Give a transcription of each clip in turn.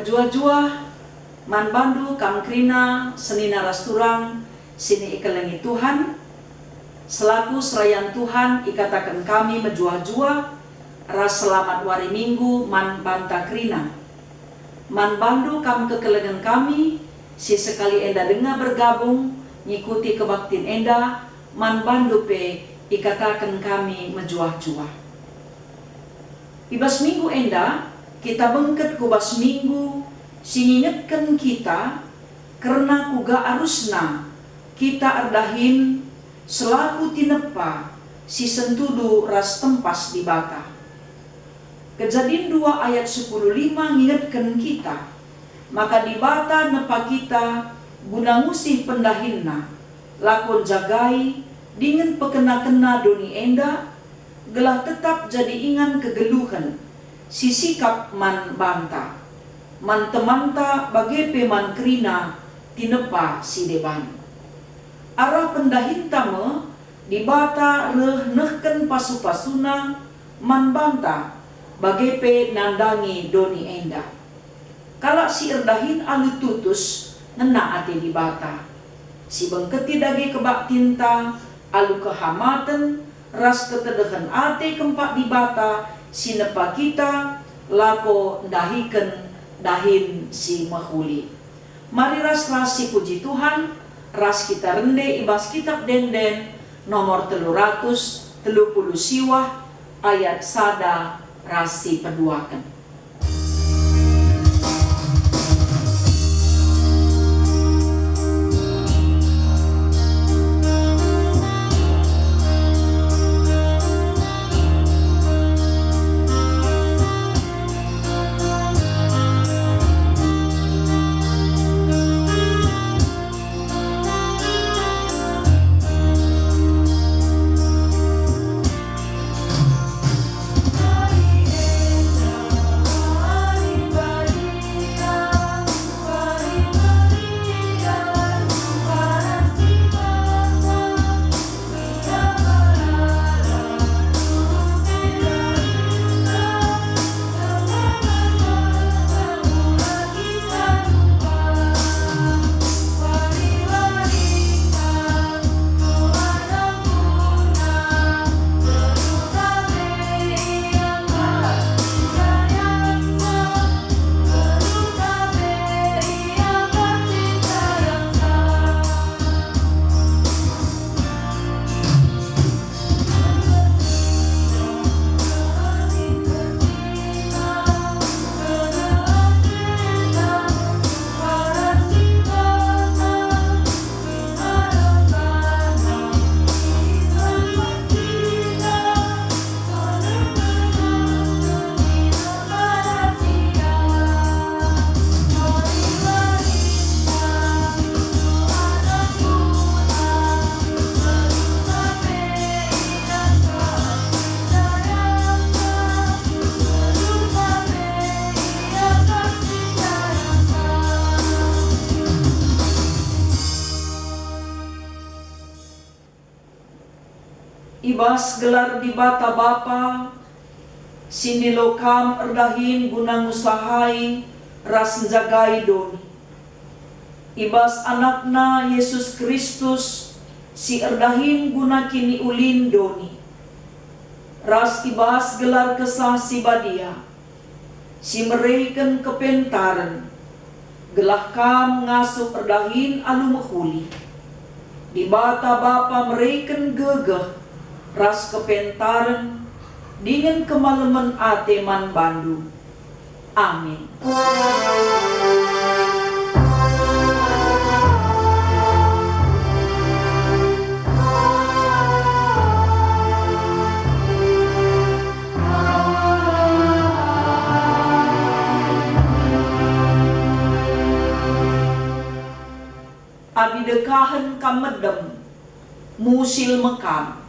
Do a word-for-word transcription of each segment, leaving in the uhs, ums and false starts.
Mejuah-juah man bandu kam kerina senina ras turang si nikelengi Tuhan. Selaku serayan Tuhan, ikataken kami mejuah-juah ras selamat wari Minggu man banta kerina. Man bandu kam kekelengen kami si sekali enda denga bergabung ngikuti kebaktin enda, man bandu pe ikataken kami mejuah-juah. I bas minggu enda, kita bengket ku bas minggu si ngingetken kita kerna kuga arusna kita erdahin selaku tinepa si sentudu ras tempas Dibata. Kejadin dua ayat sepuluh lima ngingetken kita maka Dibata nepa kita guna ngusih pendahinNa, lako njagai dingen pekena-kena doni enda, gelah tetap jadi ingan kegeluhen si sikap man banta, man temanta bage pe man kerina tinepa si deban. Arah pendahinta me Dibata reh nehken pasu-pasuNa man banta, bage pe nandangi doni enda. Kalak si erdahin alu tutus ngena ate Dibata, si bengketi dage kebaktinta alu kehamaten ras ketedehen ate kempak Dibata si nepa kita lako ndahiken dahin si mehuli. Mari ras-ras sipuji Tuhan, ras kita rende i bas Kitap Ende-enden nomor telu ratus telu puluh siwah ayat sada ras si peduaken. I bas gelar Dibata Bapa, si ndilo kam erdahin guna ngusahai ras njagai doni. I bas AnakNa, Yesus Kristus, si erdahin guna kiniulin doni. Ras i bas gelar Kesah Si Badia, si mereken kepentaren, gelah kam ngasup erdahin alu mehuli. Dibata Bapa mereken gegeh ras kepentaren dingen kemalemen ate man bandu. Amin. Adi dekahen kam medem, musil me kam.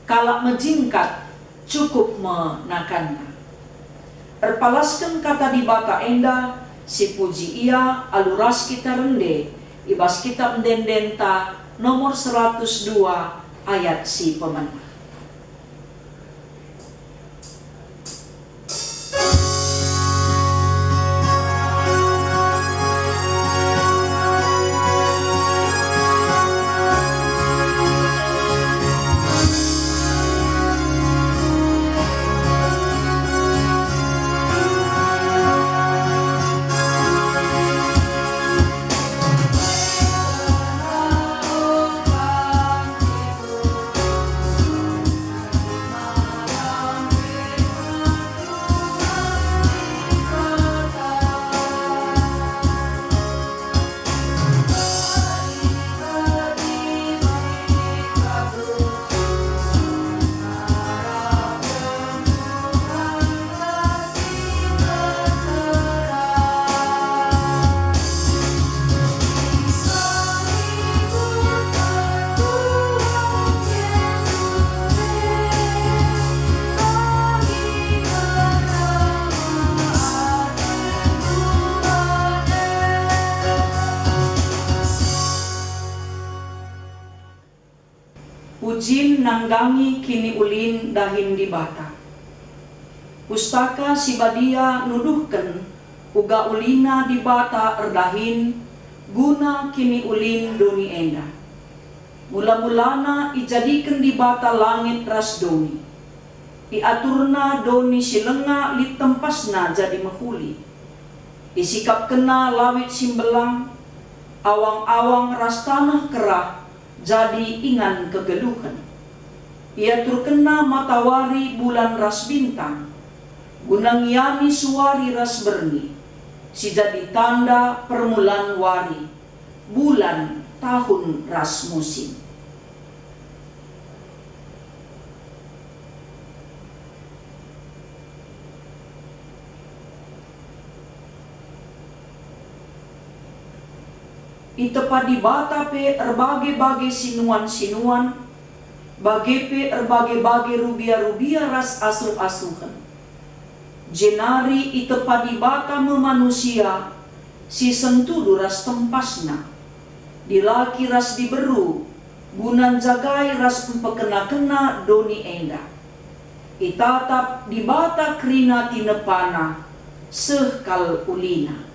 Kalak mejingkat cukup me nakanna. Erpalasken kata Dibata enda, sipuji Ia alu ras kita rende i bas Kitap Ende-endenta nomor seratus dua ayat si pemena. Jin nanggangi kiniulin dahin Dibata. Pustaka Si Badia nuduhken uga ulina Dibata erdahin guna kiniulin doni enda. Mula-mulana ijadiken Dibata langit ras doni. IaturNa doni si langa lit tempasna jadi mehuli. IsikapkenNa lawit si mbelang, awang-awang ras taneh kerah jadi ingan kegeluhen. IaturkenNa matawari, bulan ras bintang, guna ngiani suari ras berngi, si jadi tanda permulan wari, bulan, tahun ras musim. Itepa Dibata pe erbage-bage sinuan-sinuan, bage pe erbage-bage rubia-rubia ras asuh-asuhen. Jenari itepa Dibata me manusia si sentudu ras tempasna, dilaki ras diberu, guna njagai ras mpekena-kena doni enda. Itatap Dibata kerina tinepana, seh kal ulina.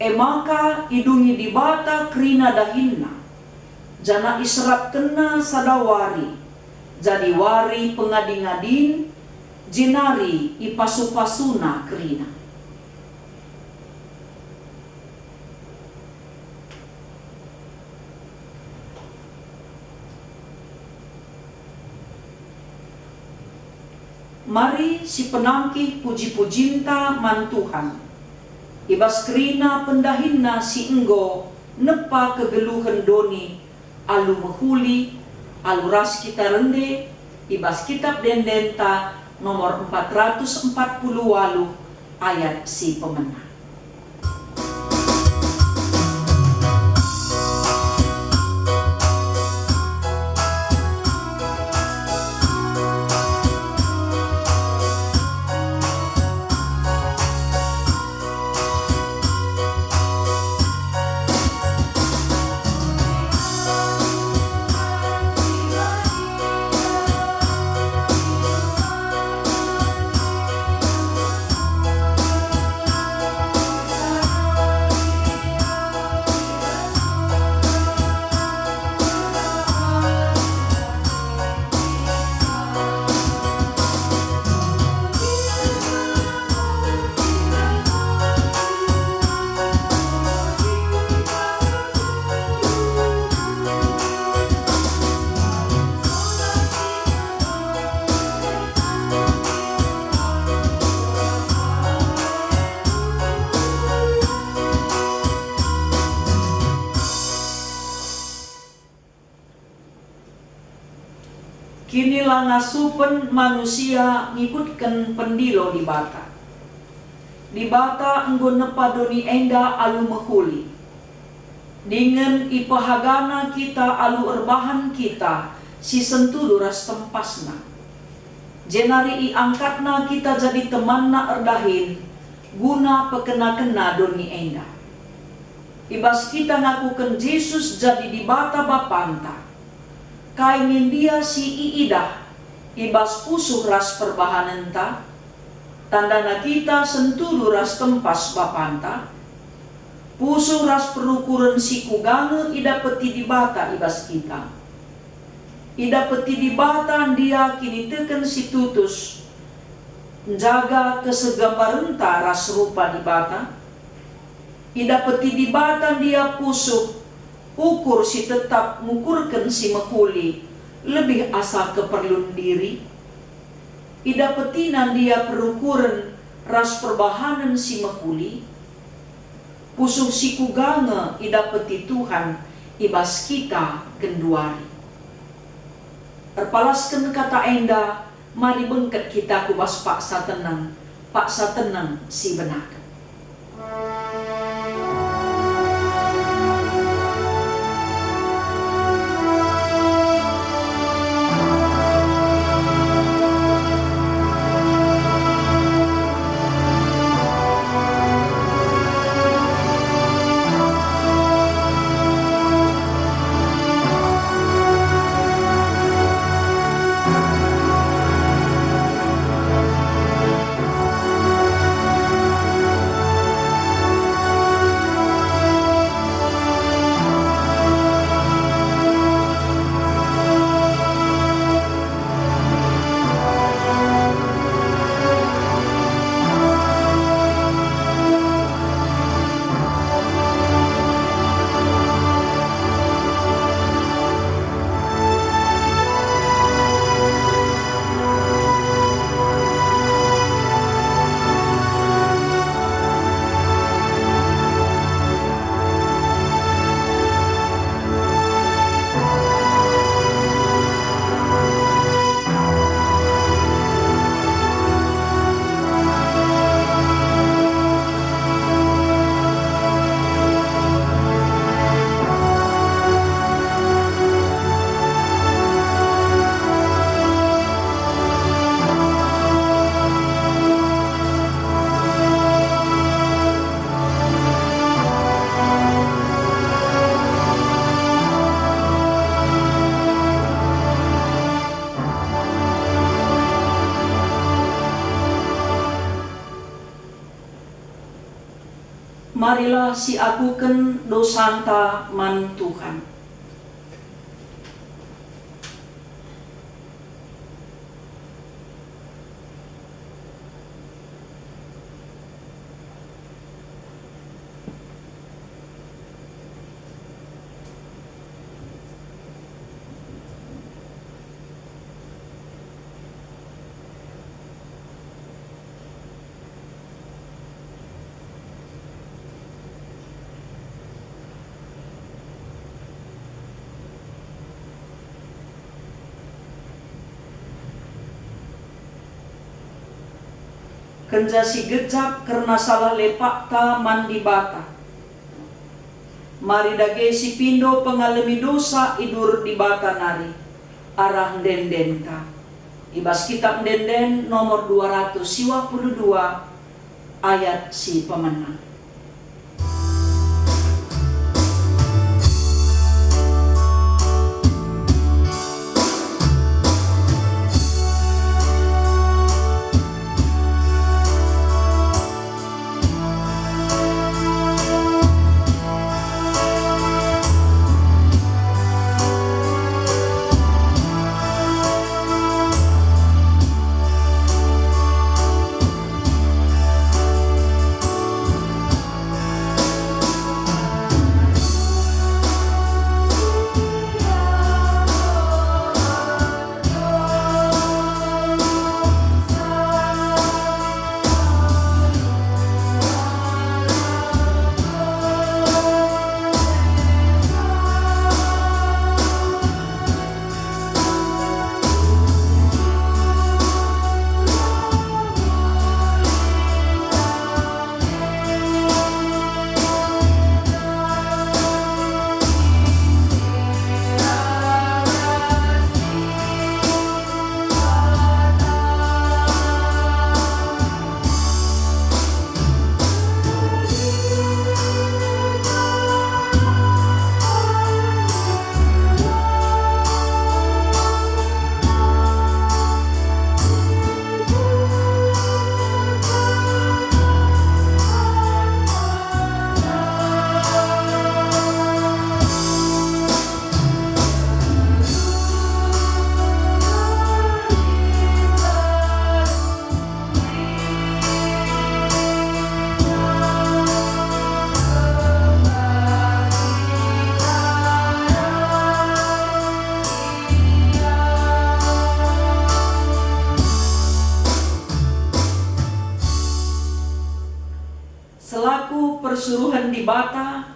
E maka idungi Dibata kerina dahinNa, janah iserapkenNa sada wari, jadi wari pengadi-ngadin, jenari ipasu-pasuNa kerina. Mari sipenangkih puji-pujinta man Tuhan, i bas kerina pendahinNa si enggo nepa kegeluhen doni alu mehuli, alu ras kita rende i bas Kitap Ende-Endenta nomor empat ratus empat puluh waluh ayat si pemena. Kinilangasupen manusia ngikutken pendilo Dibata. Dibata enggo nepa doni enda alu mehuli, dingen ipehagaNa kita alu erbahan kita si sentudu ras tempasNa. Jenari iangkatNa kita jadi temanNa erdahin guna pekena-kena doni enda. I bas kita ngakuken Jesus jadi Dibata Bapanta. Kai nge ndia si iidah i bas pusuh ras perbahanenta? Tandana kita sentudu ras tempas Bapanta. Pusuh ras perukuren si kuga nge idapeti Dibata i bas kita? Idapeti Dibata ndia kiniteken si tutus, njaga kesegambarenta ras rupa Dibata? Idapeti Dibata ndia pusuh, ukur si tetap ngukurken si mehuli lebih asa keperlun diri? IdapetiNa ndia perukuren ras perbahanen si mehuli? Pusuh si kuga nge idapeti Tuhan i bas kita genduari? Erpalasken kata enda, mari bengket kita ku bas paksa teneng, paksa teneng si benaken. Marilah siakuken dosanta man Tuhan. Kenca sigejap kerna salah lepakta man Dibata, mari dage sipindo pengalemi dosa i bas Dibata nari arah ende-endenta. I bas Kitab Ende-enden nomor dua ratus siwah puluh dua, ayat si pemena. Selaku persuruhen Dibata,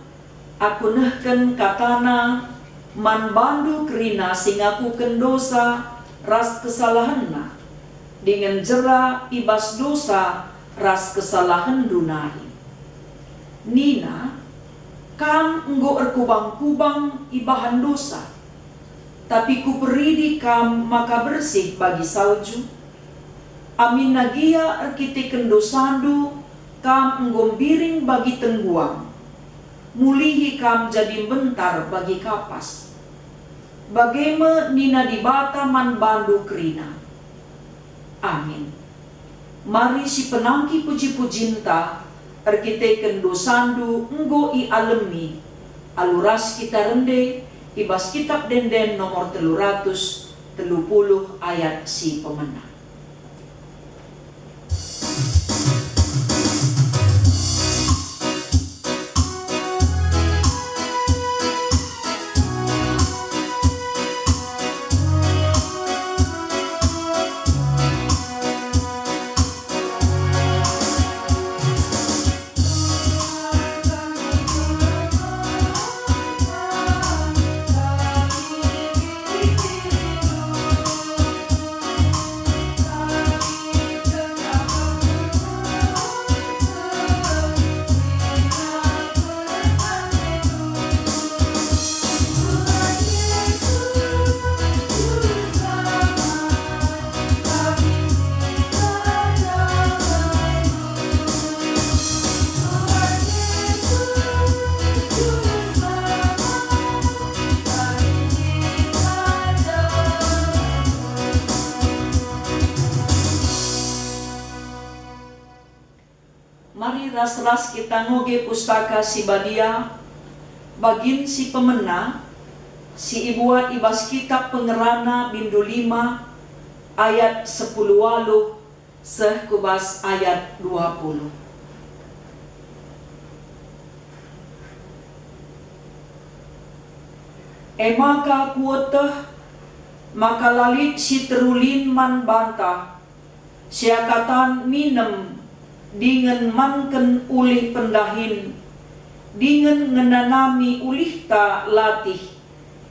aku nehken kataNa man bandu kerina si ngakuken dosa ras kesalahenna, dingen jera i bas dosa ras kesalahenndu nari. Nina, "Kam enggo erkubang-kubang ibahan dosa, tapi Kuperidi kam maka bersih bagi salju." Aminna gia erkiteken dosandu, kam enggo mbiring bagi tengguang, mulihi kam jadi mbentar bagi kapas. Bage me nina Dibata man bandu kerina. Amin. Mari sipenangki puji-pujinta erkiteken dosandu enggo ialemi, alu ras kita rende i bas Kitab Ende-enden nomor telu ratus telu puluh ayat si pemena. Ras-ras kita ngoge Pustaka Si Badia, bagin si pemena, si ibuat i bas Kitap Pengerana bindu lima ayat sepuluh waluh seh ku bas ayat dua puluh. E maka kueteh maka la lit si terulin man banta, seakatan minem dingen manken ulih pendahin, dingen ngenanami ulihta latih,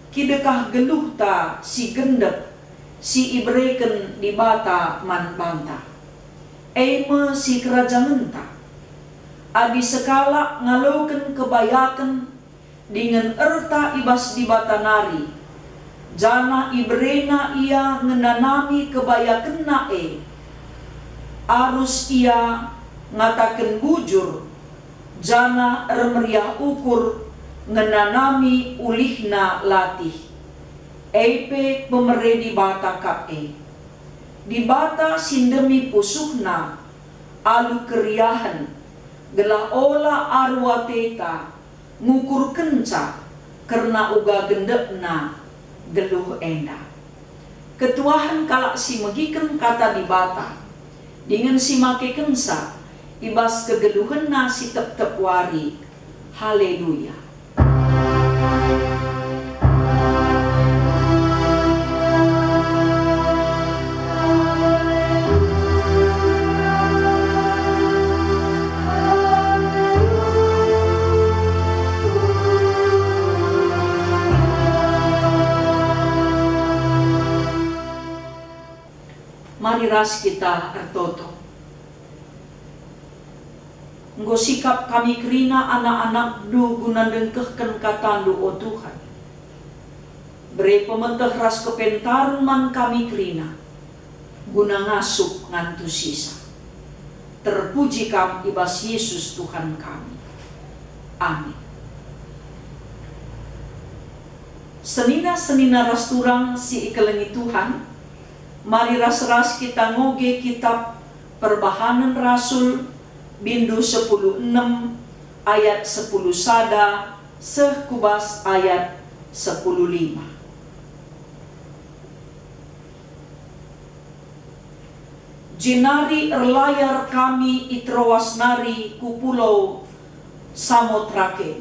kidekah geluhta si gendek si ibereken Dibata man banta, e me sikerajangenta. Adi sekalak ngaloken kebayaken dingen erta i bas Dibata nari, janah iberena ia ngenanami kebayakenna e, arus ia ngataken bujur, janah ermeriah ukur ngenanami ulihna latih, e pe pemere Dibata kap e. Dibata si ndemi pusuhna alu keriahen, gelah ola aru ateta ngukurkenca kerna uga gendekna geluh enda. Ketuahen kalak si megiken Kata Dibata, dingen si makekenca i bas kegeluhenna si tep-tep wari. Haleluya! Mari ras kita ertoto. Enggo sikap kami kerina anak-anakNdu guna ndengkehken KataNdu, o Tuhan. Bere pemeteh ras kepentaren man kami kerina, guna ngasup ngantusisa. Terpuji Kam i bas Yesus Tuhan kami. Amin. Senina-senina ras turang si ikelengi Tuhan, mari ras-ras kita ngoge Kitap Perbahanen Rasul, bindu sepuluh enem ayat sepuluh sada seh ku bas ayat sepuluh lima. Jenari erlayar kami i Troas nari ku pulau Samotrake.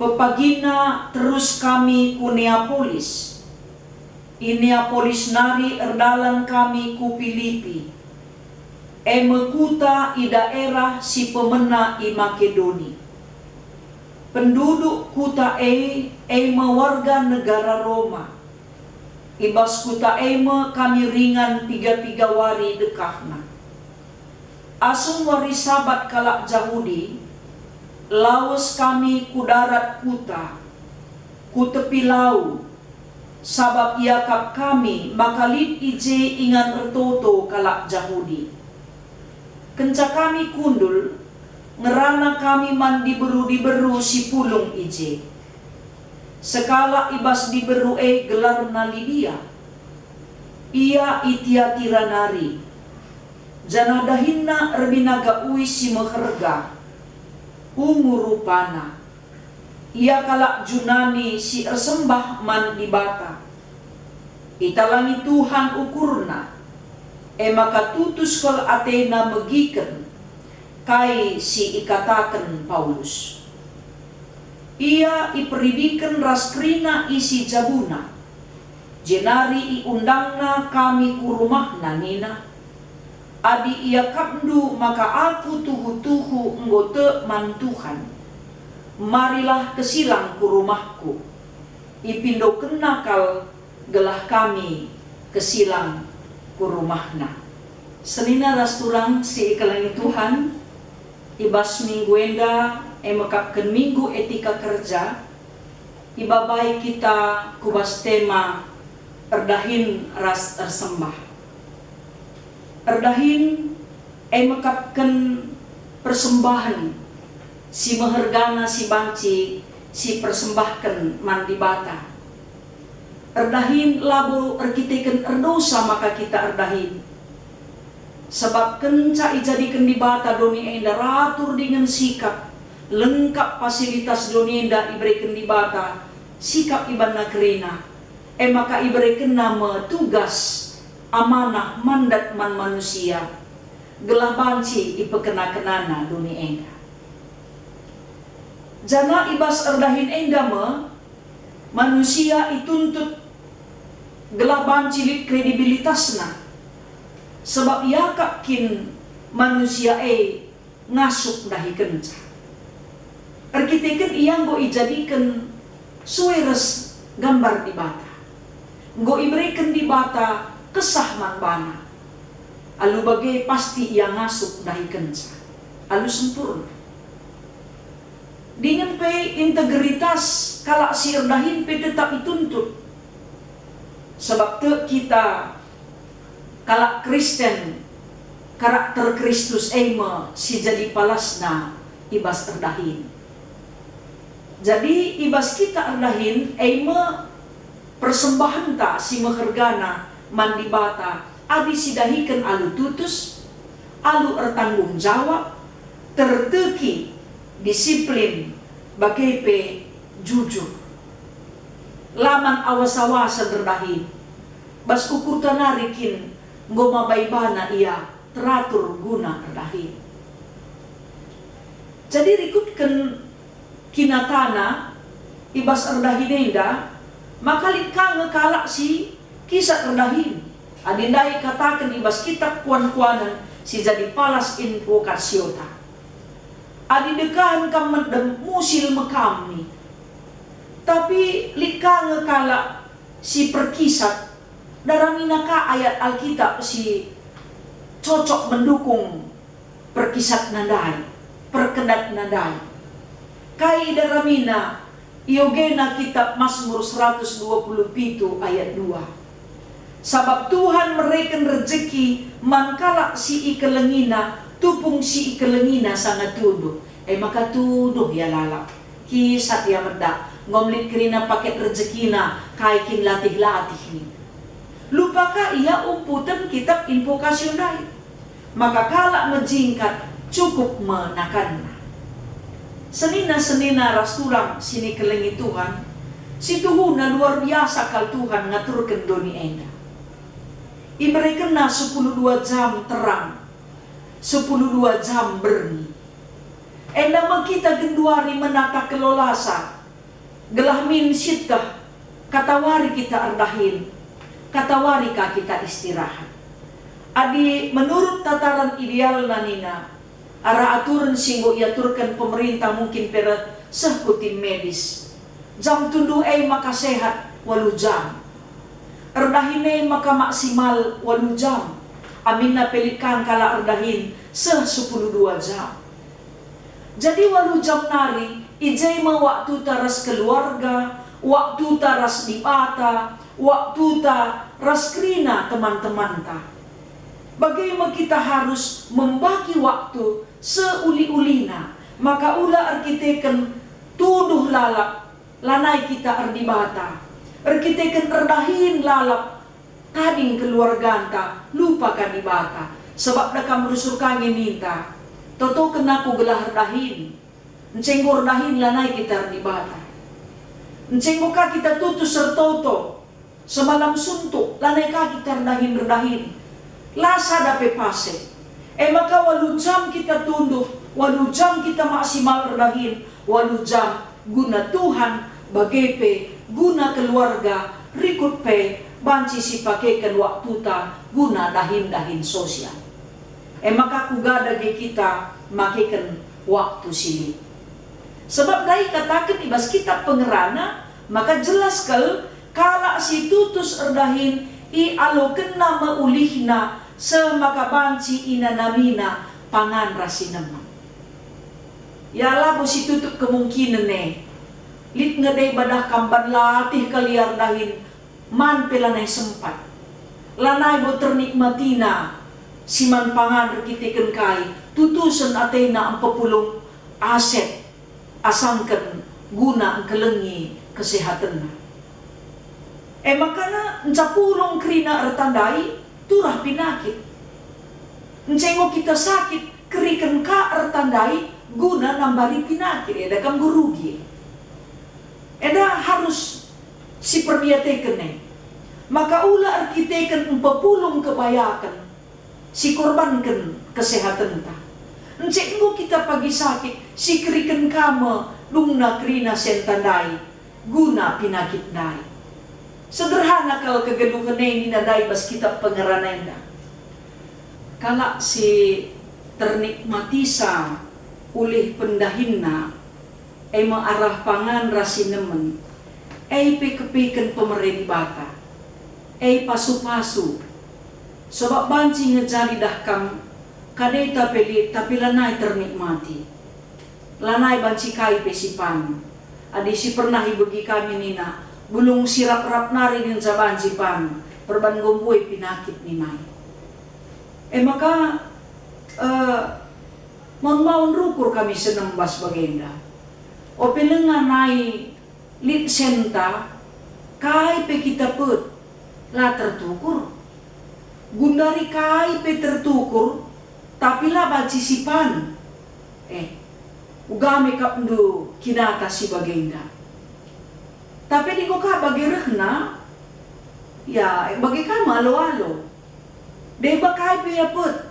Pepagina terus kami ku Neapolis. I Neapolis nari erdalan kami ku Pilipi, e me kuta i daerah si pemena i Makedoni. Penduduk kuta e, e me warga negara Roma. I bas kuta e me kami ringan piga-piga wari dekahna. Asum wari Sabat kalak Jahudi, lawes kami ku darat kuta, ku tepi lau, sabap iakap kami maka lit i je ingan ertoto kalak Jahudi. Kenca kami kundul, ngerana kami man diberu-diberu si pulung i je. Sekalak i bas diberu e gelarna Lidia. Ia i Tiatira nari, janah dahinna erbinaga uis si meherga, ungu rupana. Ia kalak Junani si ersembah man Dibata. Italangi Tuhan ukurna, e maka tutus kal atena megiken kai si ikataken Paulus. Ia iperidiken ras kerina isi jabuna, jenari iundangna kami ku rumahna nina, "Adi iakapndu maka aku tuhu-tuhu enggo tek man Tuhan, marilah kesilang ku rumahku." Ipindokenna kal gelah kami kesilang ku rumahna. Senina ras turang si ikelengi Tuhan, i bas minggu enda, e mekapken Minggu Etika Kerja, ibabai kita ku bas tema erdahin ras ersembah. Erdahin e mekapken persembahen si mehergana si banci sipersembahken man Dibata. Erdahin labo erkiteken erdosa maka kita erdahin. Sabap kenca ijadiken Dibata doni enda ratur dingen sikap, lengkap fasilitas doni enda ibereken Dibata, sikap ibanna kerina, e maka iberekenna me tugas, amanah, mandat man manusia, gelah banci ipekena-kenana doni enda. Janah i bas erdahin enda me manusia ituntut gelah banci lit kredibilitasna, sabap iakap kin manusia e ngasup ndahikenca. Erkiteken ia enggo ijadiken sue ras gambar Dibata. Enggo ibereken Dibata kesah man bana. Alu bage pasti ia ngasup ndahikenca alu sempurna. Dingen pe integritas kalak si erdahin pe tetap ituntut. Sabap tek kita kalak Kristen, karakter Kristus e me si jadi palasna i bas erdahin. Jadi, i bas kita erdahin e me persembahenta si mehergana man Dibata adi sidahiken alu tutus, alu ertanggung jawab, terteki, disiplin, bage pe jujur. La man awas-awasen erdahin, bas ukurta nari kin enggo mabai bana ia teratur guna erdahin. Jadi rikutken kinatana i bas erdahin enda, maka lit ka nge kalak si kisat erdahin, adi ndai kataken i bas kitap kuan-kuanen si jadi palas invokasiota. Adi dekahen kam medem, musil me kam nih. Tapi lit ka nge kalak si perkisat, daramina ka ayat Alkitab si cocok mendukung perkisatna ndai, perkedatna ndai. Kai idaramina, iogena kitap Masmur seratus dua puluh pitu ayat dua. Sabap Tuhan mereken rejeki man kalak si ikelengina, tupung si ikelengina sanga tunduh. E maka tunduh ia lalap. Kisat ia medak, enggo lit kerina paket rejekina, kai kin latih-latih nih. Lupa ka ia umputen kitap invokasio ndai. Maka kalak mejingkat cukup me nakanna. Senina-senina ras turang si nikelengi Tuhan, situhuna luar biasa kal Tuhan ngaturken doni enda. IberekenNa sepuluh dua jam terang, sepuluh dua jam berngi. Enda me kita genduari menata kelolasa, gelah min sieteh, katawari kita erdahin, katawari ka kita istirahat. Adi menurut tataran idealna nina, arah aturen si enggo iaturken pemerintah mungkin pe reh seh ku tim medis. Jam tunduh e maka sehat waluh jam. Erdahin e maka maksimal waluh jam. Aminna pe lit ka kalak erdahin seh sepuluh dua jam. Jadi waluh jam nari, i je me waktuta ras keluarga, waktuta ras Dibata, waktuta ras kerina teman-temanta. Bage me kita harus membagi waktu seuli-ulina, maka ula erkiteken tunduh lalap, lanai kita erdibata. Erkiteken erdahin lalap, tading keluarganta, lupa ka Dibata. Sebab da kam rusur ka nge ninta, "Totoken aku gelah erdahin." Ncenggo erdahin lanai kita erdibata. Ncenggo ka kita tutus ertoto, semalam suntuk, lanai ka kita erdahin-erdahin. La sada pe pase. E maka waluh jam kita tunduh, waluh jam kita maksimal erdahin, waluh jam guna Tuhan, bage pe guna keluarga, rikut pe banci sipakeken waktuta guna dahin-dahin sosial. E maka kuga dage kita makeken waktu si lit. Sebab ndai kataken i bas kitap Pengerana, maka jelas kal kalak si tutus erdahin ialokenna me ulihna seh maka banci inanamina pangan ras si nemam. Ya labo si tutup kemungkinen e. Lit nge deba dah kam ban latih kal ia erdahin, man pe lanai sempat. Lanai bo ternikmatina si man pangan erkiteken kai, tutusen atena mpepulung aset asangken guna engkelengi kesehatenna. E makana ncapulung kerina ertandai turah pinakit. Ence enggo kita sakit, keriken ka erta ndai guna nambari pinakit, eda kam enggo rugi. Enda harus siperdiateken e. Maka ula erkiteken mpepulung kebayaken, sikorbanken kesehatenta. Ence enggo kita pagi sakit, sikeriken ka me dungna kerina senta ndai guna pinakit ndai. Sederhana kal kegeluhen e nina ndai bas kitap pengerana enda. Kalak si ternikmatisa ulih pendahinna, e me arah pangan ras sinemen, e pe kepiken pemere Dibata, e pasu-pasu, sabap banci nge jadi dah kam kadeta pe lit tapi lanai ternikmati. Lanai banci kai pe sipan. Adi si pernah ibegi kami nina, "Bulung si rap-rap nari ngenca banci pan, perban enggo mbue pinakit," nina e. E maka, eh, maun-maun rukur kami senem bas bagenda. Ope lenga nai lit senta, kai pe kita pet, la tertukur. Gundari kai pe tertukur, tapi la banci sipan. Eh, uga me kap ndu kinata si bagenda. Tapi adi enggo ka bage rehna, ya, bage ka me alo-alo. Deba kai pe iapet,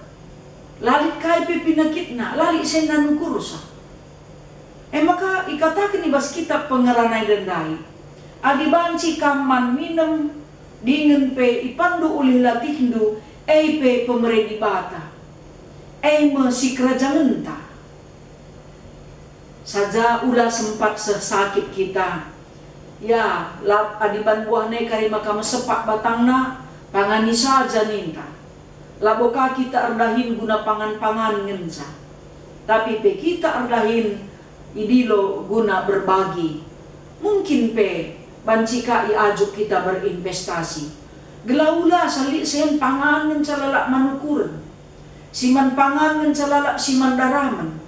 la lit kai pe pinakitna, la lit senna nukursa. E maka ikataken i bas kitap pengerana enda ndai, adi banci kam man minem dingen pe ipanndu ulih latihndu, e pe pemere Dibata, e me sikerajangenta. Saja ula sempat seh sakit kita. Ya, lap adi ban buahna e kari maka mesepak batangna, pangani saja ninta. Labo ka kita erdahin guna pangan-pangan ngenca, tapi pe kita erdahin idilo guna berbagi. Mungkin pe banci ka iajuk kita berinvestasi. Gelah ula asa lit sen pangan ngenca lalap manukuren. Siman pangan ngenca lalap siman daramen.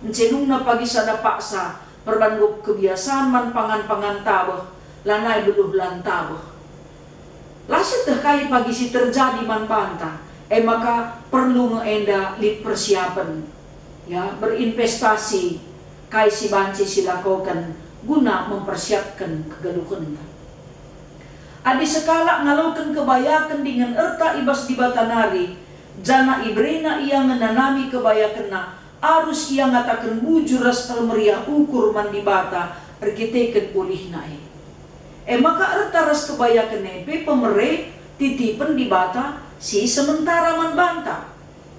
Encenungna pagi sada paksa perban enggo kebiasan man pangan-pangan tabeh, lanai beluh lan tabeh. La sieteh kai pagi si terjadi man banta, e maka perlu nge enda lit persiapen, ya, berinvestasi kai si banci silakoken guna mempersiapken kegeluhenta. Adi sekalak ngaloken kebayaken dingen erta i bas Dibata nari, janah iberena ia ngenanami kebayakenna, arus ia ngataken bujur ras ermeriah ukur man Dibata erkiteken ulihna e. E maka erta ras kebayaken e pe pemere titipen Dibata si sementara man banta.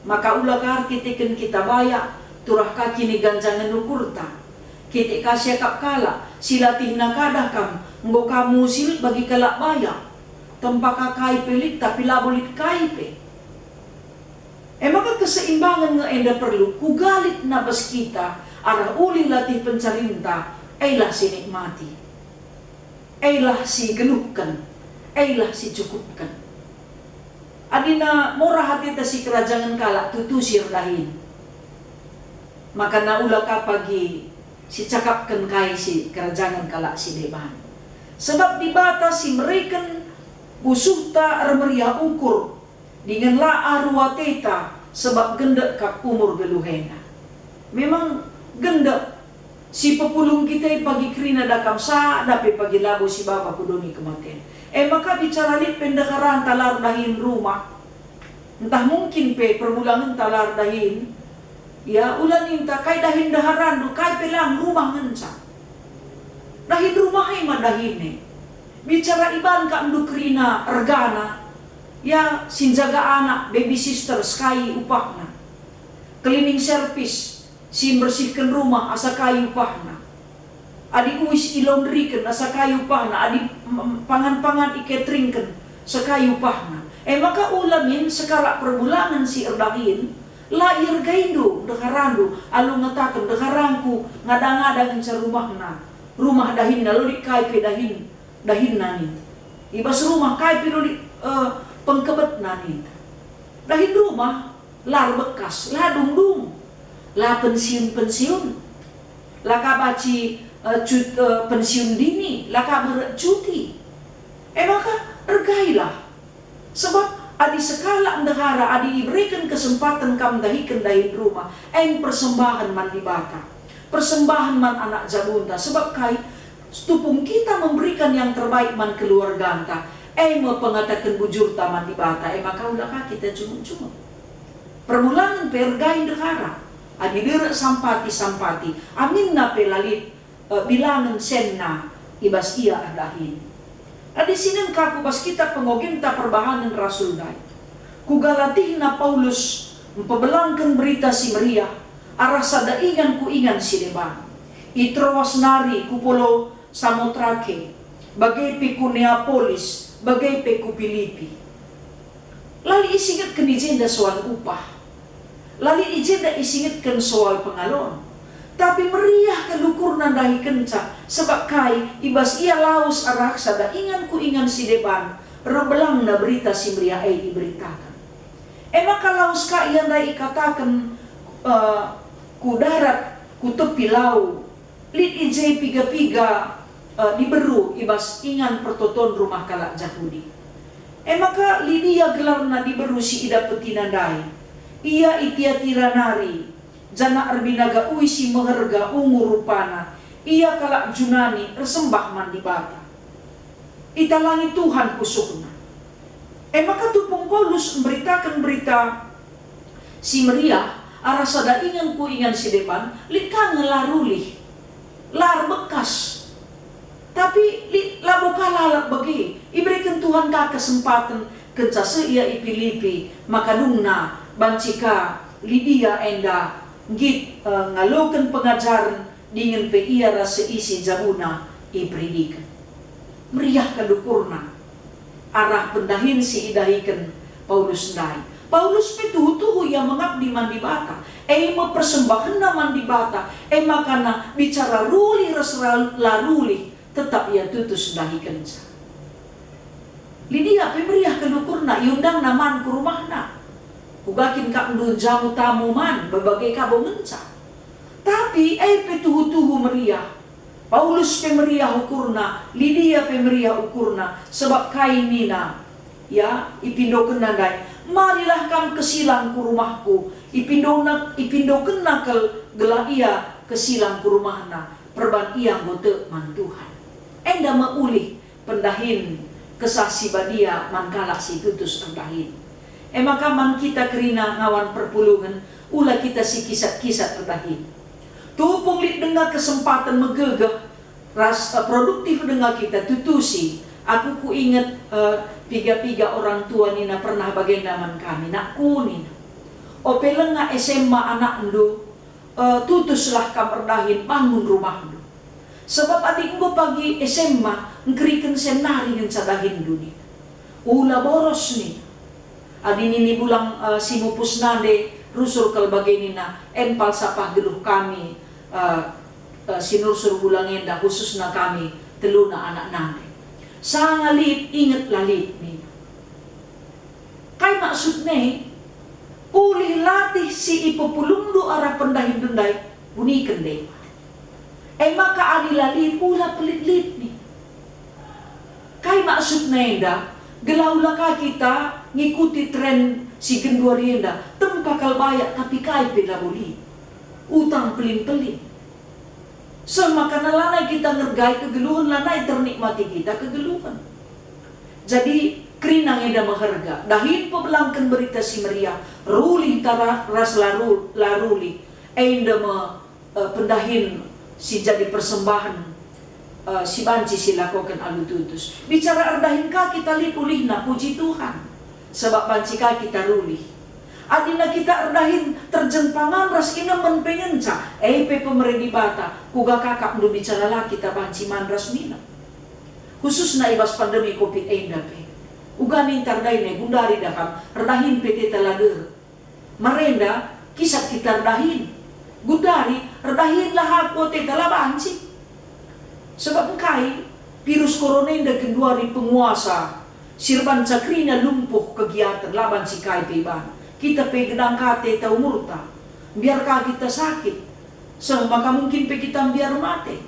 Maka ula ka erkiteken kita bayak, turah ka kiniganjangen ukurta. Kitik ka siakap kalak, silatihna ka dah kam, enggo ka musil bagi kalak bayak. Tempa ka kai pe lit, tapi labo lit kai pe. E maka keseimbangen nge enda perlu, kuga lit nabas kita arah ulih latih pencarinta, elah si nikmati, elah si geluhken, elah si cukupken. Adina mora ateta sikerajangen kalak tutu si erdahin, maka na ula ka pagi sicakapken kai sikerajangen kalak si deban. Sebab Dibata si mereken pusuhta ermeriah ukur, dingen la aru ateta, sebab gendek kap umur geluhena. Memang gendek si pepulung kita i pagi kerina dakam sada pe pagi labo sibaba ku doni kematen. E maka bicara lit pe ndeharanta la erdahin rumah. Ntah mungkin pe permulangenta la erdahin. Ya, ula ninta, kai dahin ndeharanndu, kai pe lang rumah ngenca. Dahin rumah e ma dahin e. Bicara iban kap ndu kerina ergana, ya, si njaga anak, baby sister, sekai upahna. Cleaning service, si mbersihken rumah asa kai upahna. Adi uis ilaundriken asa kai upahna, adi, mm, pangan-pangan iketeringken sekai upahna. E maka ula min sekalak perbulangen si erdahin, la iergaindu ndeharanndu, alu ngataken, "Ndeharangku ngada-ngada ngenca rumahna, rumah dahinna, la lit kai pe dahin, dahinna," ninta. I bas rumah kai pe la lit, eh, pengkebetna ninta. Dahin rumah, la erbekas, la dungdung, la pensiun-pensiun, la ka banci, eh, cut-, eh, pensiun dini, la ka bere cuti. E maka ergailah, sebab Adi sekalak ndehara, adi ibereken kesempaten kam ndahiken dahin rumah, en persembahen man Dibata. Persembahen man anak jabunta, sebab kai? Tupung kita memberikan yang terbaik man keluarganta, e me pengataken bujurta man Dibata, e maka ula ka kita junguk-junguk. Permulangen pe ergai ndehara, adi derek sampati-sampati, aminna pe la lit, e, bilangen senna i bas ia erdahin. Adi sinen ka ku bas kitap pengogenta perbahanen rasul ndai. Kuga latihna Paulus mpebelangken Berita Si Meriah arah sada ingan ku ingan si deban. I Troas nari ku pulau Samotrake, bage pe ku Neapolis, bage pe ku Pilipi. La lit isingetken i jenda soal upah. La lit i jenda isingetken soal pengalon. Tapi meriah kal ukurna ndahikenca, sebab kai? I bas ia lawes arah sada ingan ku ingan si deban, reh belangna Berita Si Meriah e iberitaken. E maka lawes ka ia ndai ikataken, eh, ku darat, ku tepi lau, lit i je piga-piga, eh, diberu i bas ingan pertoton rumah kalak Jahudi. E maka Lidia gelarna diberu si idapetina ndai. Ia i Tiatira nari, janah erbinaga ui si meherga ungu rupana. Ia kalak Junani, ersembah man Dibata. Italangi Tuhan pusuhna. E maka tupung Paulus mberitaken Berita Si Meriah arah sada ingan ku ingan si deban, lit ka nge la rulih, la erbekas. Tapi lit labo ka lalap bage, ibereken Tuhan ka kesempaten kenca seh ia i Pilipi, maka dungna banci ka Lidia enda nggit, eh, ngaloken pengajaren dingen pe ia ras seisi jabuna iperidiken. Meriah kal ukurna arah pendahin si idahiken Paulus ndai. Paulus pe tuhu-tuhu ia mengabdi man Dibata, e me persembahenna man Dibata, e makana bicara rulih ras ra-, la rulih, tetap ia tutus ndahikenca. Lidia pe meriah kal ukurna, iundangna man ku rumahna. Kuga kin kap ndu njamu tamu man, bage ka bo ngenca. Tapi e pe tuhu-tuhu meriah. Paulus pe meriah ukurna, Lidia pe meriah ukurna, sebab kai nina, ya, ipindokenna ndai, "Marilah kam kesilang ku rumahku." Ipindona, ipindokenna kal gelah ia kesilang ku rumahna, perban ia enggo tek man Tuhan. Enda me ulih pendahin Kesah Si Badia man kalak si tutus erdahin. E maka man kita kerina ngawan perpulungen, ula kita sikisat-kisat erdahin. Tupung lit denga kesempaten megegeh ras, eh, produktif denga kita tutusi. Aku kuinget, eh, piga-piga orang tua nina pernah bagenda man kami, "Nakku," nina, "ope langa S M A anakndu, eh, tutuslah kam erdahin bangun rumahndu. Sebab adi enggo pagi S M A, engkeriken sen nari ngenca dahinndu," nina. "Ula boros," nina. Adi nini bulang, eh, si mupus nande, rusur kal bage nina, "En falsafah geluh kami, eh, eh, si nursur bulang enda, khususna kami teluna anak nande. Sanga lit, inget la lit," nina. Kai maksudna e? Ulih latih si ipepulungndu arah pendahinndu ndai, buniken deba. E maka adi la lit, ula pelit-lit nina. Kai maksudna enda? Gelah ula ka kita ngikuti tren si genduari enda, tempa kal bayak tapi kai pe labo lit. Utang pelin-pelin. Seh maka lanai kita ngergai kegeluhen, lanai ternikmati kita kegeluhen. Jadi, kerina enda meherga, dahin pebelangken Berita Si Meriah, rulih tara ras la ru-, la rulih, enda me, eh, pendahin si jadi persembahen, eh, si banci silakoken alu tutus. Bicara erdahin ka kita lit ulihna, puji Tuhan, sebab banci ka kita rulih. Adina kita erdahin terjeng pangan ras inemen pe ngenca, e pe pemere Dibata, kuga ka kap ndu bicara la kita banci man ras minem. Khususna i bas pandemi covid enda pe. Uga ninta erdahin e, gundari da kam, erdahin pe teta la derek. Marenda, kisap kita erdahin. Gundari, erdahin la aku teta la banci. Sebab engkai? Virus korona enda genduari penguasa si erbanca kerina lumpuh kegiaten, la banci kai pe iban. Kita pe gedang ka teta umurta. Mbiar ka kita sakit. Seh maka mungkin pe kita mbiar mate.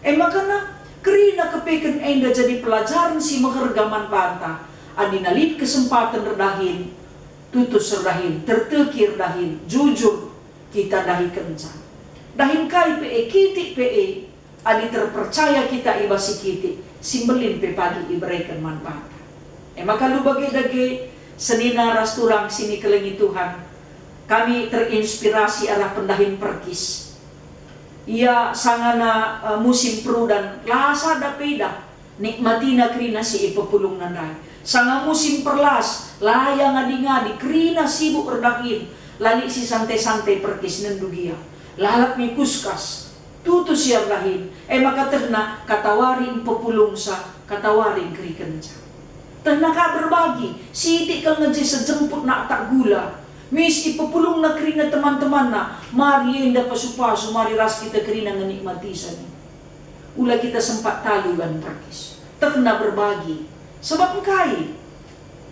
E makana kerina kepeken enda jadi pelajaren si meherga man banta. Adi na lit kesempaten erdahin, tutus erdahin, terteki erdahin, jujur kita dahikenca. Dahin kai pe e, kitik pe e, adi terpercaya kita i bas si kitik, si mbelin pe pagi ibereken man banta. E maka alu bage dage, senina ras turang si nikelengi Tuhan, kami terinspirasi arah pendahin perkis. Ia sangana, eh, musim perudan, la sada pe idah nikmatina kerina si ipepulungna ndai. Sanga musim perlas, la ia ngadi-ngadi, kerina sibuk erdahin, la lit si sante-sante perkis, nenduk gia. Lalap nge kuskas, tutus ia erdahin, e maka tehna katawari mpepulungsa, katawari ngkerikenca. Tehna ka berbagi, sitik kal nge je sejemput naktak gula. Mis ipepulungna kerina teman-temanna, mari enda pasu-pasu, mari ras kita kerina ngenikmatisa nin. Ula kita sempat talu ban perkis. Tehna berbagi. Sebab engkai?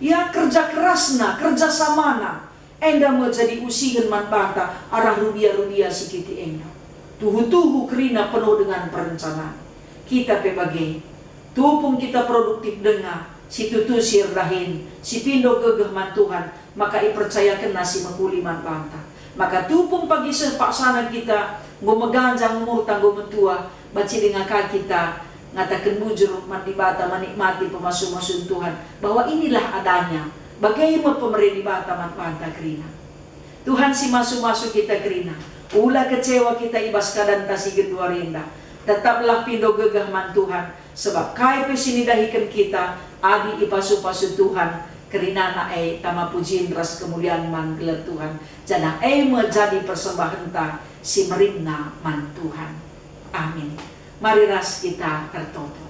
Ya, kerja kerasna, kerja samana, enda me jadi usihen man banta arah rubia-rubia si kitik enda. Tuhu-tuhu kerina penuh dengan perencanaan. Kita pe bage. Tupung kita produktif denga, si tutusi erdahin, si pindo gegeh man Tuhan, maka ipercayakenNa si mehuli man banta. Maka tupung pagi seh paksana kita enggo meganjang umurta, enggo metua, banci denga ka kita ngataken bujur man Dibata, menikmati pemasu-masun Tuhan, bahwa inilah adanya, bage me pemere Dibata man banta kerina. Tuhan si masu-masu kita kerina, ula kecewa kita i bas keadanta si genduari enda. Tetaplah pindo gegeh man Tuhan, sebab kai pe si nidahiken kita, adi ipasu-pasu Tuhan, kerinana e tama pujin ras kemulian man gelar Tuhan, janah e me jadi persembahenta si merinna man Tuhan. Amin. Mari ras kita ertoto.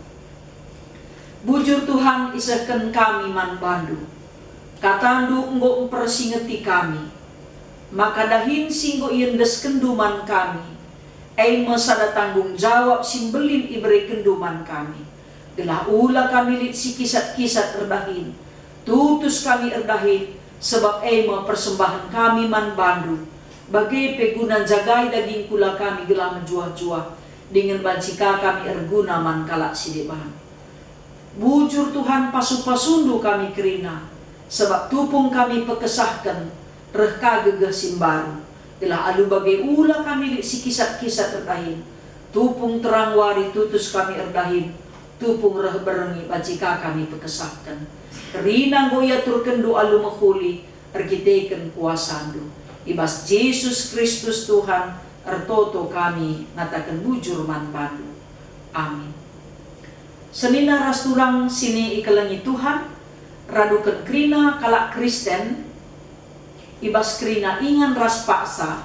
Bujur Tuhan, isehken kami man baNdu. KataNdu enggo mpersingeti kami. Maka dahin si enggo iendeskenNdu man kami, e me sada tanggung jawab si mbelin iberekenNdu man kami, gelah ula kami lit sikisat-kisat erdahin. Tutus kami erdahin, sebab e me persembahen kami man baNdu, bage pe guna njagai daging kula kami gelah mejuah-juah, dingen banci ka kami erguna man kalak si deban. Bujur Tuhan, pasu-pasuNdu kami kerina, sebab tupung kami pekesahken, reh ka gegeh si mbaru, gelah alu bage ula kami lit sikisat-kisat erdahin. Tupung terang wari tutus kami erdahin, tupung reh berngi banci ka kami pekesahken. Kerina enggo iaturkenNdu alu mehuli erkiteken kuasaNdu. I bas Jesus Kristus Tuhan ertoto kami ngataken bujur man baNdu. Amin. Senina ras turang si nikelengi Tuhan, raduken kerina kalak Kristen, i bas kerina ingan ras paksa,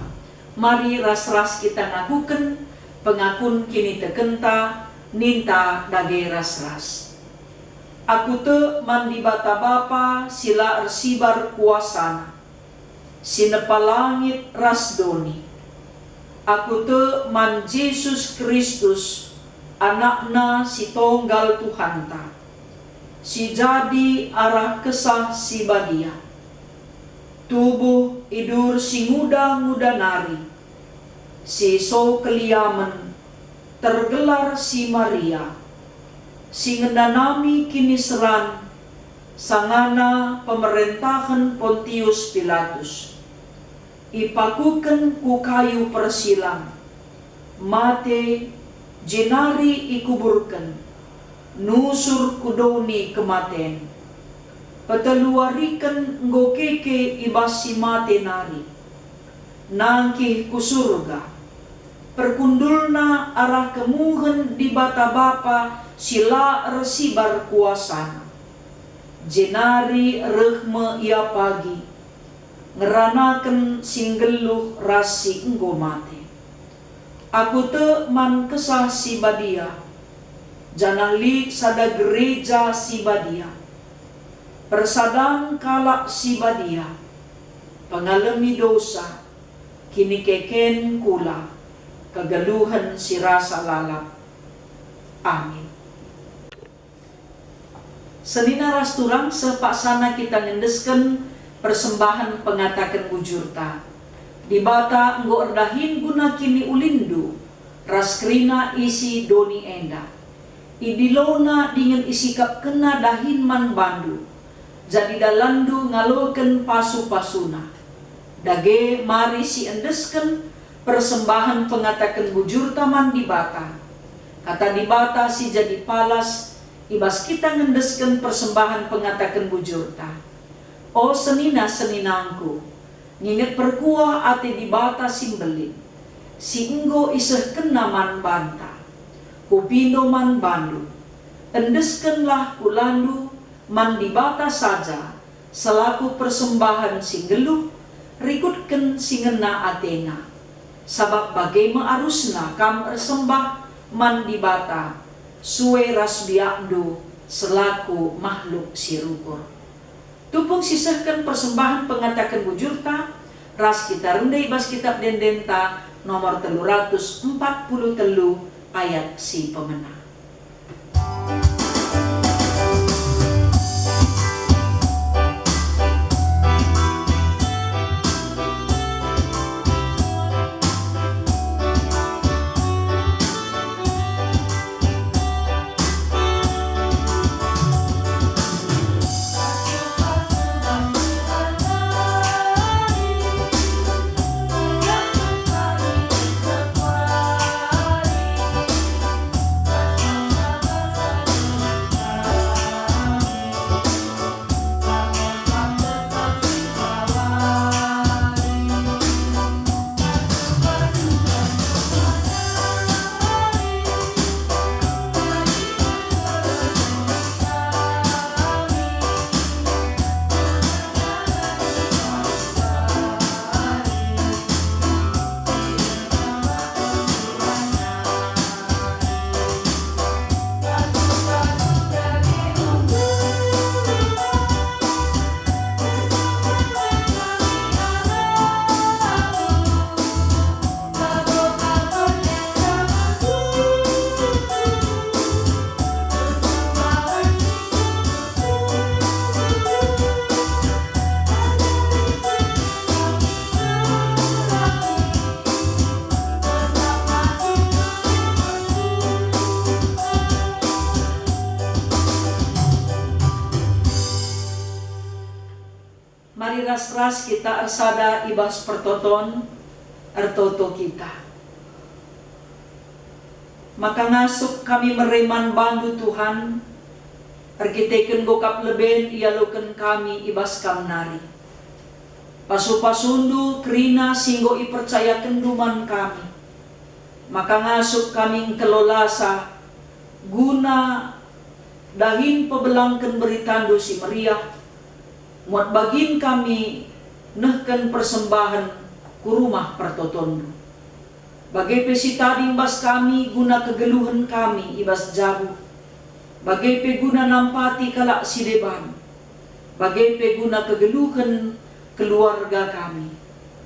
mari ras-ras kita ngakuken pengakun kinitekenta, ninta dage ras-ras. Aku tek man Dibata Bapa si la ersibar kuasaNa, si nepa langit ras doni. Aku tek man Jesus Kristus, AnakNa si tonggal Tuhanta, si jadi arah Kesah Si Badia. Tubuh idur si nguda-nguda nari, si so keliamen, tergelar si Maria, si ngenanami kiniseran sangana pemerentahen Pontius Pilatus. Ipakuken ku kayu persilang, mate, jenari ikuburken, nusur ku doni kematen. Peteluwariken enggo keke i bas si mate nari, nangkih ku Surga. Perkundulna arah kemuhen Dibata Bapa si la ersibar kuasaNa. Jenari reh me Ia pagi, ngeranaken si nggeluh ras si enggo mate. Aku tek man Kesah Si Badia, janah lit sada gereja si badia, persadan kalak si badia, pengalemi dosa, kinikeken kula, kegeluhen si rasa lalap. Amin. Senina ras turang, seh paksana kita ngendesken persembahen pengataken bujurta. Dibata enggo erdahin guna kiniulinndu ras kerina isi doni enda. IdiloNa dingen isikapkenNa dahin man bandu, jadi dalanndu ngaloken pasu-pasuna. Dage mari siendesken persembahen pengataken bujurta man Dibata. Kata Dibata si jadi palas i bas kita ngendesken persembahen pengataken bujurta. O senina-seninangku, nginget perkuah ate Dibata si mbelin, si enggo isehkenNa man banta. Kupindo man bandu, endeskenlah kulandu man Dibata saja selaku persembahen si nggeluh, rikutken si ngena ateNa. Sabap bage me arusna kam ersembah man Dibata sue ras biakndu selaku mahluk si rukur. Tupung sisehken persembahen pengataken bujurta, ras kita rende i bas Kitab Ende-endenta nomor telu ratus empat puluh telu ayat si pemena. Mari ras-ras kita ersada i bas pertoton, ertoto kita. Maka ngasup kami mere man bandu, Tuhan, erkiteken enggo kap leben ialoken kami i bas Kam nari. Pasu-pasundu kerina si enggo ipercayakenndu man kami. Maka ngasup kami engkelolasa guna dahin pebelangken beritandu si meriah, muat bagin kami nehken persembahen ku rumah pertotonndu. Bage pe si tading bas kami guna kegeluhen kami i bas jabu, bage pe guna nampati kalak si deban, bage pe guna kegeluhen keluarga kami.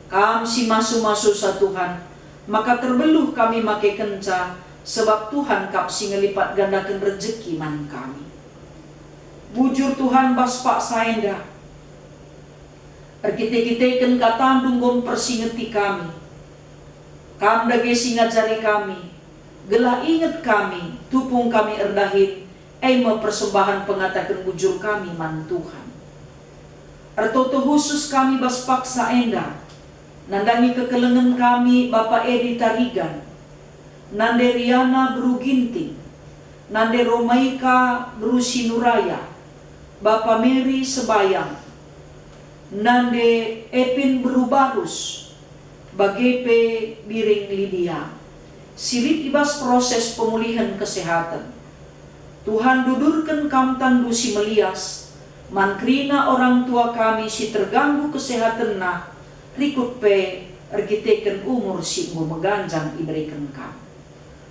Kam si masu-masusa Tuhan, maka terbeluh kami makekenca, sebab Tuhan kap si ngelipat gandaken rejeki man kami. Bujur Tuhan bas paksa enda, erkite-kiteken katandu enggo mpersingeti kami. Kam dage si ngajari kami, gelah inget kami, tupung kami erdahin, e me persembahen pengataken bujur kami man Tuhan. Ertoto khusus kami bas paksa enda, nandangi kekelengen kami Bapa Edi Tarigan, Nande Riana beru Ginting, Nande Romaika beru Sinuraya, Bapa Meri Sebayang, Nande Epin beru Barus, bage pe Biring Lidia, si lit i bas proses pemulihen kesehaten. Tuhan, dudurken Kam tandu si melias man kerina orang tua kami si terganggu kesehatenna, rikut pe erkiteken umur si enggo meganjang ibereken Kam.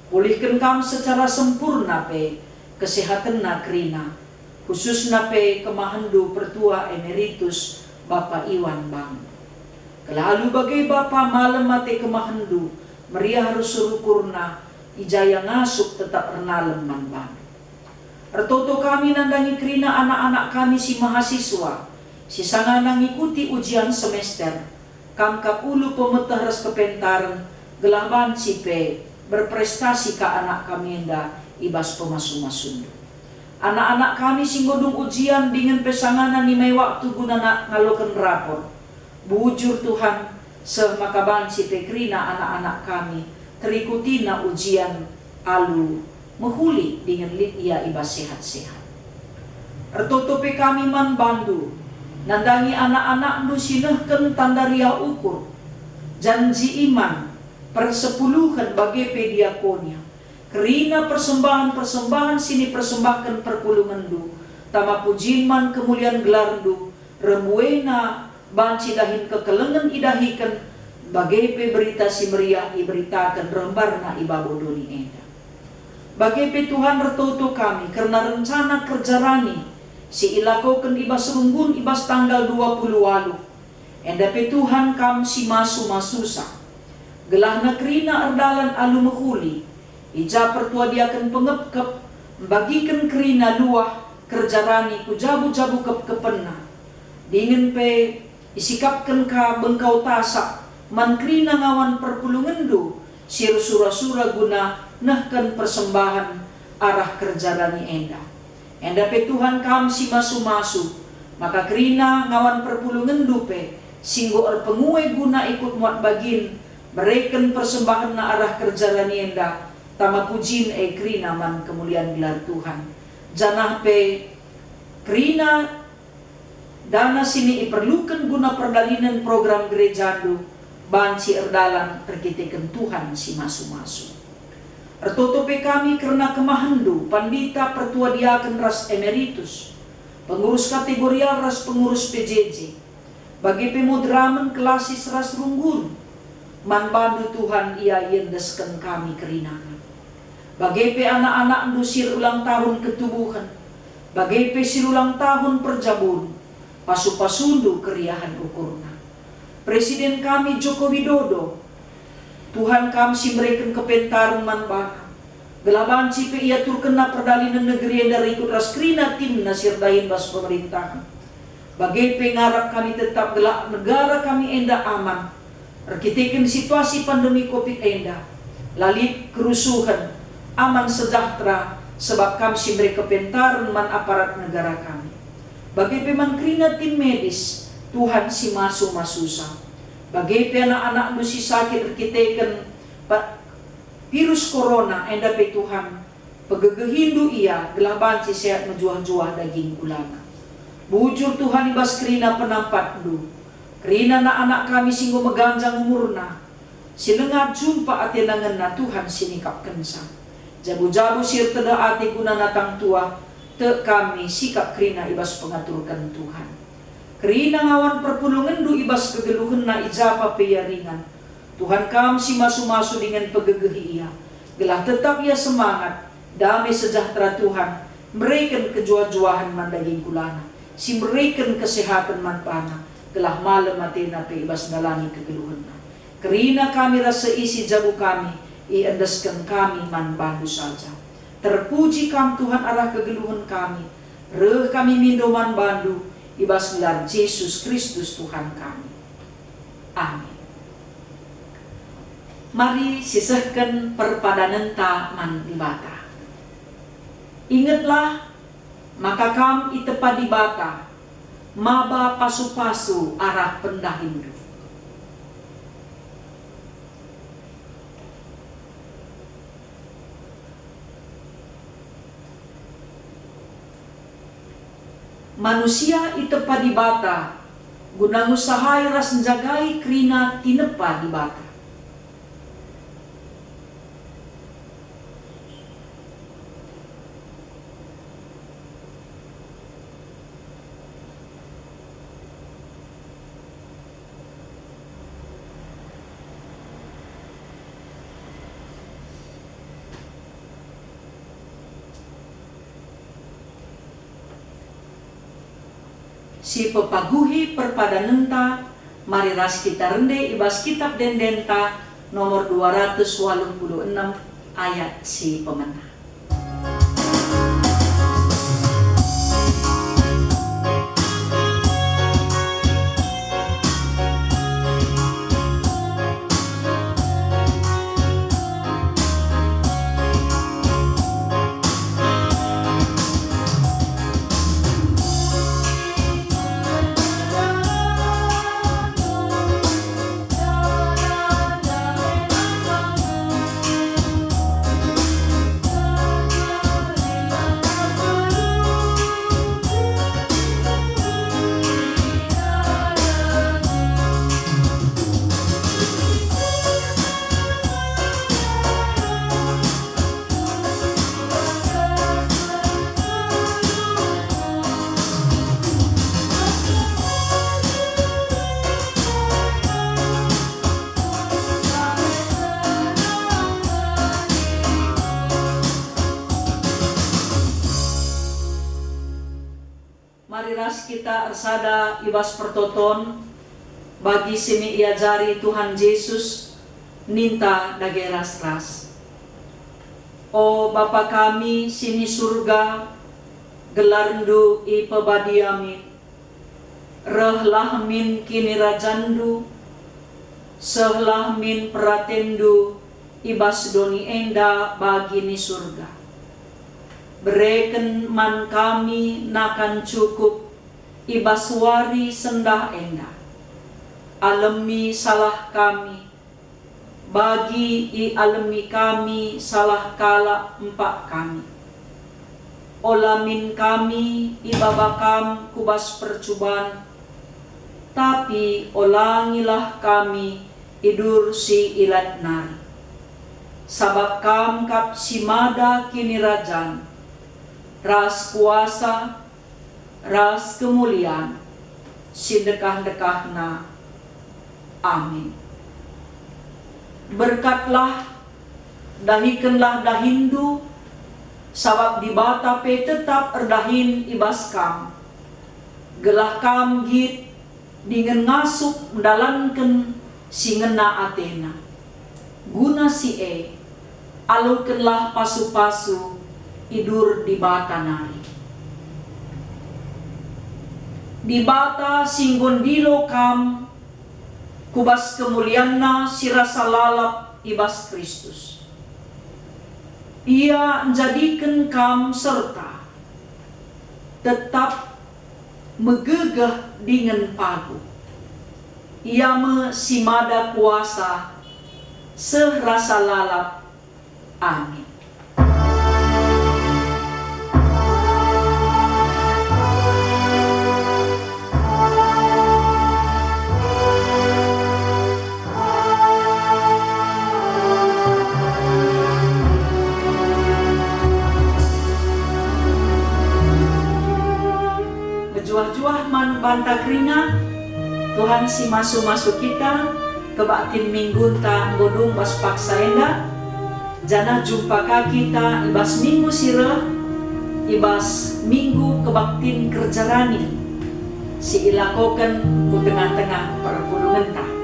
Pulihken Kam secara sempurna pe kesehatenna kerina, khususna pe kemahenndu Pertua Emeritus Bapa Iwan Bang. Gelah alu bage Bapa malem ate kemahenndu, meriah arus rukurna, i ja ia ngasup tetap ernalem man bandu. Ertoto kami nandangi kerina anak-anak kami si mahasiswa, si sangana ngikuti ujian semester. Kam kap ulu pemeteh ras kepentaren, gelah banci pe berprestasi ka anak kami enda i bas pemasu-masundu. Anak-anak kami si enggo dung ujian dingen pe sangana nimai waktu guna na-, ngaloken rapor. Bujur Tuhan, seh maka banci pe kerina anak-anak kami terikutina ujian alu mehuli dingen lit ia i bas sehat-sehat. Ertoto pe kami man bandu, nandangi anak-anakndu si nehken tanda riah ukur, janji iman, persepuluhen bage pe diakonia. Kerina persembahen-persembahen si nipersembahken perpulungenndu, tama pujin man kemulian gelarndu, reh buena banci dahin kekelengen idahiken, bage pe Berita Si Meriah iberitaken reh mbarna i babo doni enda. Bage pe Tuhan, ertoto kami kerna rencana kerja rani si ilakoken i bas runggun i bas tanggal dua puluh waluh. Enda pe Tuhan, Kam si masu-masusa. Gelahna kerina erdalan alu mehuli, i ja pertua diaken pengepkep, mbagiken kerina luah kerja rani ku jabu-jabu kepkepenna. Dingen pe isikapken ka bengkau tasak man kerina ngawan perpulungenndu si ersura-sura guna nehken persembahen arah kerja rani enda. Enda pe Tuhan, Kam si masu-masu, maka kerina ngawan perpulungenndu pe si enggo erpengue guna ikut muat bagin mereken persembahenna arah kerja rani enda, tama pujin e kerina man kemulian gelar Tuhan. Janah pe kerina dana si iperluken guna perdalinen program gerejandu banci erdalan erkiteken Tuhan si masu-masu. Ertoto pe kami kerna kemahenndu, pandita, pertua diaken ras emeritus, pengurus kategorial ras pengurus P J J, bage pe moderamen, klasis ras runggun. Man bandu Tuhan, ia iendesken kami kerinana. Bage pe anak-anakndu si erulang tahun ketubuhen, bage pe si erulang tahun perjabun, pasu-pasundu keriahen ukurna. Presiden kami Joko Widodo, Tuhan, Kam si mereken kepentaren man bana, gelah banci pe iaturkenna perdalinen negeri enda rikut ras kerina timna si erdahin bas pemerintahen. Bage pe ngarap kami tetap gelah negara kami enda aman, erkiteken situasi pandemi covid enda, la lit kerusuhen, aman sejahtera, sebab Kam si mere kepentaren man aparat negara kami. Bage pe man kerina tim medis, Tuhan si masu-masusa. Bage pe anak-anakndu si sakit erkiteken pa-, virus corona enda pe, Tuhan, pegegehindu ia gelah banci sehat mejuah-juah daging kulana. Bujur Tuhan, i bas kerina penampatndu, kerina anak-anak kami si enggo meganjang umurna, si langa jumpa atena ngena, Tuhan, si nikapkenca. Jabu-jabu si ertedeh ate guna natang tuah, tek kami sikap kerina i bas pengaturken Tuhan. Kerina ngawan perpulungenndu i bas kegeluhenna i japa pe ia ringan. Tuhan, Kam si masu-masu dingen pegegehi ia, gelah tetap ia semangat. Dame sejahtera Tuhan mereken kejuah-juahen man daging kulana, si mereken kesehaten man bana, gelah malem atena pe i bas ndalani kegeluhenna. Kerina kami ras seisi jabu kami, iendesken kami man bandu saja. Terpuji Kam, Tuhan, arah kegeluhen kami. Reh kami mindo man bandu i bas gelar Jesus Kristus, Tuhan kami. Amin. Mari sisehken perpadanenta man Dibata. Ingetlah maka kam itepa Dibata maba pasu-pasu arah pendahinndu. Manusia itepa Dibata guna ngusahai ras njagai kerina tinepa Dibata. Si pepaguhi perpadanenta, mari ras kita rende i bas Kitap Ende-Endenta nomor dua ratus waluh puluh enem, ayat si pemena. Mari ras kita ersada i bas pertoton bagi si min iajari Tuhan Jesus, ninta dage ras-ras. O Bapa kami si ni Surga, gelarNdu ipebadia min. Rehlah min kinirajanNdu, sehlah min peratenNdu i bas doni enda bagi ni Surga. Bereken man kami nakan cukup i bas wari sendah enda. Alemi salah kami, bagi ialemi kami salah kalak empak kami. Ola min kami ibaba Kam ku bas percuban, tapi olangilah kami i dur si ilat nari. Sabap Kam kap si mada kinirajan, ras kuasa, ras kemulian si ndekah-ndekahna. Amin. Berkatlah, dahikenlah dahinndu, sabap Dibata pe tetap erdahin i bas kam, gelah kam nggit dingen ngasup ndalanken si ngena ateNa. Guna si e, alokenlah pasu-pasu i dur Dibata nari. Dibata si enggo ndilo kam ku bas kemulianNa si rasa lalap i bas Kristus. Ia njadiken kam serta tetap megegeh dingen paguh. Ia me si mada kuasa seh rasa lalap. Amin. Mejuah-juah man banta kerina, Tuhan si masu-masu kita, kebaktin minggunta enggo dung bas paksa enda, janah jumpa ka kita i bas minggu si reh, i bas minggu kebaktin kerja rani si ilakoken ku tengah-tengah perpulungenta.